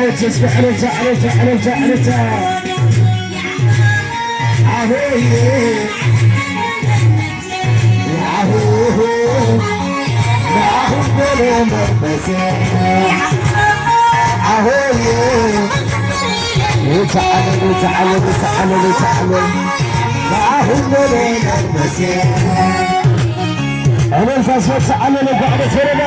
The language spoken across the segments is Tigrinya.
እስኪ ዕልልታ፣ ዕልልታ፣ ዕልልታ፣ ዕልልታ። ኣሆዬ፣ ኣሆ፣ ኣሆ በሎ መንፈሴ። ኣሆዬ፣ ይተዓለል፣ ይተዓለል፣ ይተዓለል፣ ይተዓለል። ኣሆ በሎ መንፈሴ። ዕልልታ፣ እስኪ ተዓለል፣ ጓዕደ ተረዳ።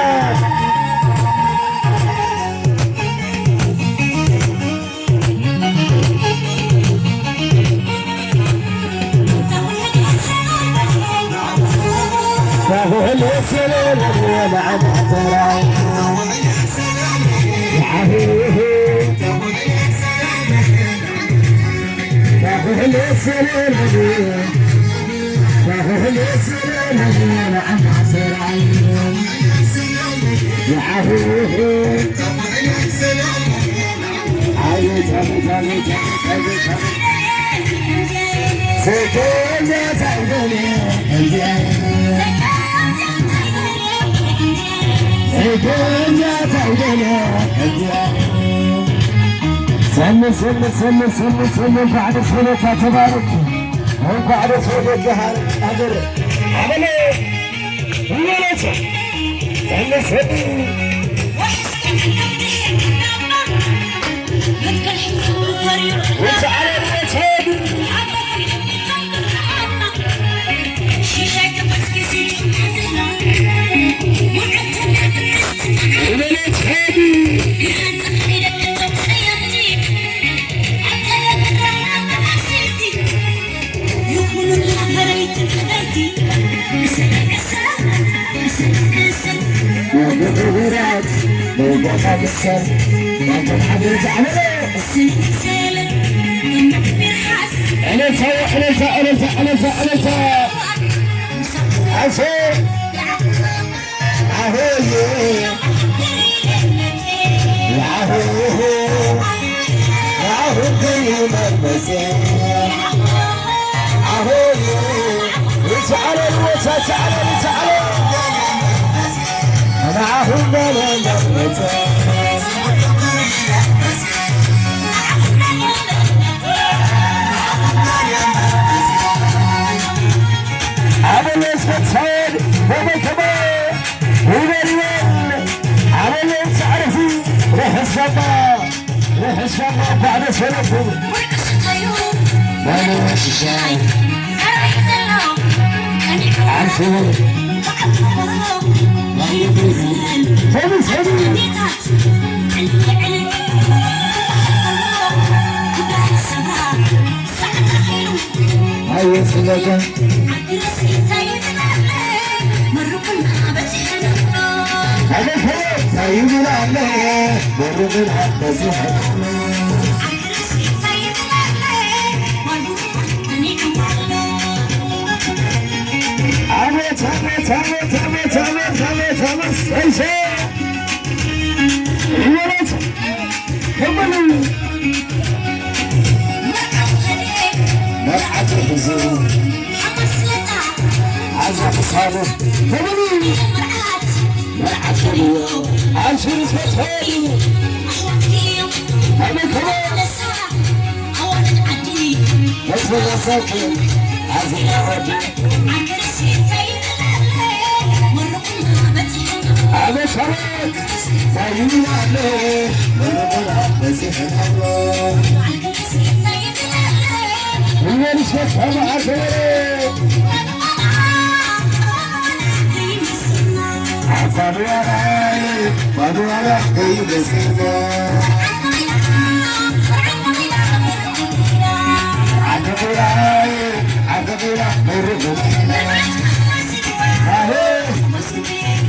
ሰሚ፣ ሰሚ፣ ሰሚ፣ ሰሚ፣ ሰሚ፣ እንኳዕ ደስ በለካ፣ ተባረክ። እንኳዕ ደስ በለካ ሃገር። ኣበለ፣ ይበለች። ሰሚ፣ ሰሚ። ዕልልታ፣ ዕልልታ፣ ዕልልታ፣ ዕልልታ፣ ዕልልታ። ኣሰይ። ኣሆዬ፣ ኣሆ፣ ኣሆ ገይ መንፈሴ። ኣሆዬ፣ ይትዓለል፣ ይትዓለል፣ ይትዓለል። ንዓኹም በለ መንፈሴ። ኣበለ እስከ ትሳወድ፣ በበይ ከመይ ይበል ይበል። ኣበለ ጻዕርፊ፣ ርሕስ ዘባ፣ ርሕስ ዘባ፣ ባዕደ ሰለፉ። ዓርሱ። ሰሚ፣ ሰሚ። ኣየ ስለካ። ኣበይ ከመይ እንታይ ይብል ኣሎ? መርቕን ኣበዝሕ። ኣቤት፣ ኣቤት፣ ኣቤት፣ ኣቤት፣ ኣቤት፣ ኣቤት፣ ኣቤት፣ ሰይሰ። ይበለት። ከመሉ። መርዓት ርሕዙ። ኣዛ ክሳሉ። ከመሉ። መርዓት ከመሉ። ኣንሽሪ ሰሰሉ። ከመ ከመ። መሰላሳት። ኣዚ ያወዱ። ኣበሻ።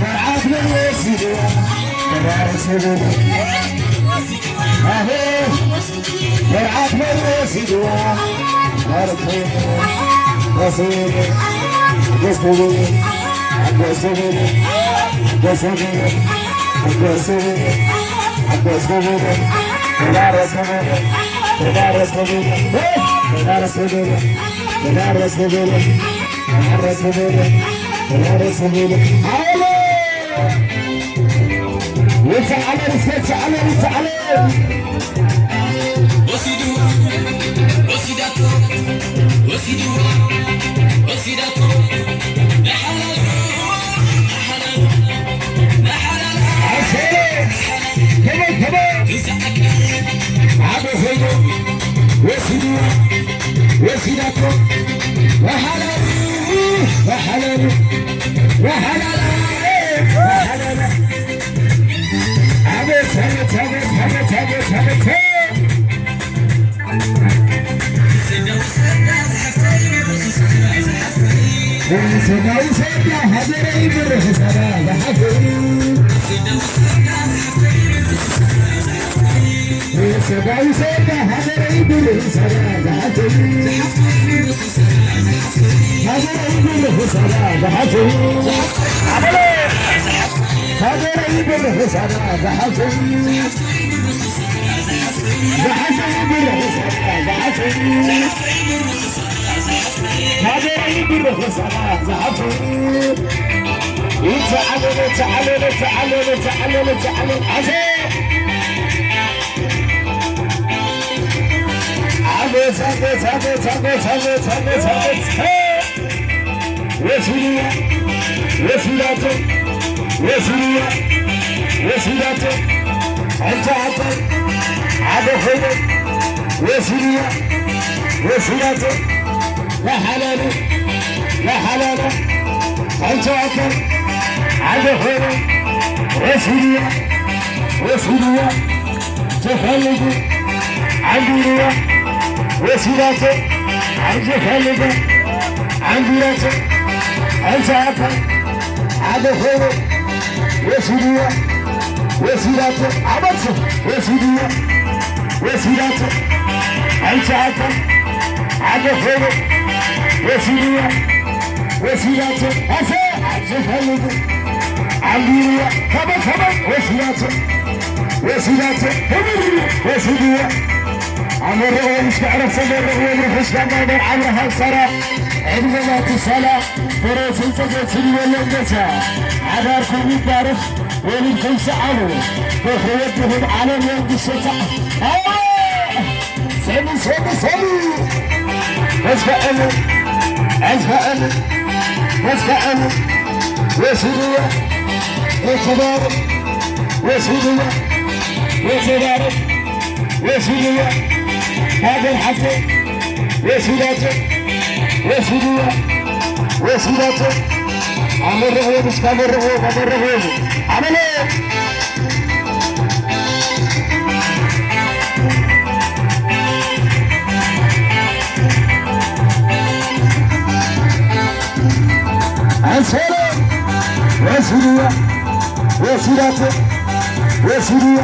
መርዓት መን ወሲድዋ? መራር ስብል። ኣሄ፣ መርዓት መን ወሲድዋ? መርዓት ወሲድ። ደስ ትብል፣ ደስ ትብል፣ ደስ ትብል፣ ደስ ትብል፣ ደስ ትብል። መራር ስብል፣ መራር ስብል፣ መራር ስብል፣ መራር ስብል። ሃሌሉያ! ወሰዓለ፣ ወሰዓለ፣ ወሰዓለ። ወሲድዋ፣ ወሲዳቶ፣ ወሲድዋ፣ ወሲዳቶ። ንሓላሉ፣ ንሓላሉ፣ ንሓላሉ። ኣሰለ፣ ከመይ፣ ከመይ? ዓቢ ኾይኑ ወሲድዋ፣ ወሲዳቶ። ንሓላሉ፣ ንሓላሉ፣ ንሓላሉ፣ ንሓላሉ። ኣቤት፣ ኣቤት፣ ኣቤት። ሰዳዊ ሰዳ ሃገረይ ብርህ ሰዳ ዝሓፍር። ሰዳዊ ሰዳ ሃገረይ ብርህ ሰዳ ዝሓፍር። ሃገረይ ብርህ ሰዳ ዝሓፍር። ኣበለ! ሃገረይ ብርህ ሰዳ ዝሓፍር። ዝሓፍር ብርህ ሰዳ ዝሓፍር። ሃገረይ ብርህ ሰዳ ዝሓፍር። ይተዓለለ፣ ተዓለለ፣ ተዓለለ፣ ተዓለለ፣ ተዓለለ። ኣዜ! ኣቤት፣ ኣቤት፣ ኣቤት። ወሲድዋ፣ ወሲዳቶ፣ ወሲድዋ፣ ወሲዳቶ። ኣንታ ኣቦይ ሓደ ኾይኑ ወሲድዋ፣ ወሲዳቶ። ለሓላሉ፣ ለሓላሉ። ኣንታ ኣቦይ ሓደ ኾይኑ ወሲድዋ፣ ወሲድዋ። ዝፈልጉ ዓንዲርዋ ወሲዳቶ፣ ኣብ ዝፈልጉ ዓንዲራቶ፣ ኣብ ዝኣካ ሓደ ኾይኑ ወሲድዋ፣ ወሲዳቶ፣ ኣበርሱ ወሲድዋ፣ ወሲዳቶ፣ ኣብ ዝኣካ ሓደ ኾይኑ ወሲድዋ፣ ወሲዳቶ፣ ኣሰ፣ ኣብ ዝፈልጉ ዓንዲርዋ፣ ከመ፣ ከመ፣ ወሲዳቶ። ወሲዳቶ፣ ወሲድዋ። ኣመረቕዎ ምስ መዕረፍ ተመረቕዎ፣ ርሑስ ጋማ ናይ ኣብርሃም ሰራ፣ ዕድመና ክሰላ፣ በረትን ጸገትን ይበለን ገዛ። ሓዳርኩም ይባረኽ፣ ወሊድኩም ሰዓቡ፣ በኽሪ ወድኹም ዓለም መንግስቲ ተዓ-፣ ኣዎ! ሰሚ፣ ሰሚ፣ ሰሚ! መስከዐን፣ መስከዐን፣ መስከዐን፣ ወሲድዋ፣ ወሲዳቶ፣ ወሲድዋ፣ ወሲዳቶ፣ ወሲድዋ፣ ሃገር ሓፍተይ፣ ወሲዳቶ፣ ወሲድዋ፣ ወሲዳቶ፣ ኣመረቕዎ፣ ምስ ካመረቕዎ፣ ካመረቕዎ፣ ኣመለ! ኣሰለ ወሲድዋ፣ ወሲዳቶ፣ ወሲድዋ፣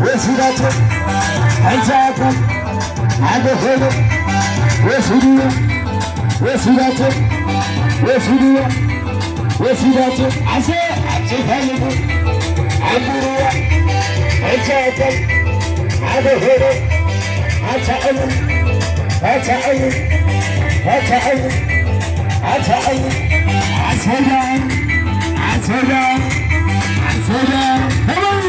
ወሲዳቶ፣ ሓንቲ ኣካል ሓደ ኾይኑ ወሲድዋ፣ ወሲዳቶ፣ ወሲድዋ። ወሲዳቶ ኣሰ ኣብ ዝፈልጉ ዓንዲርዋ ሕጂ ኣቶም ሓደ ኾይኑ ኣታ እሙን ኣታ እሙን ኣታ እሙን ኣታ እሙን ኣሰዳ ኣሰዳ ኣሰዳ ከመይ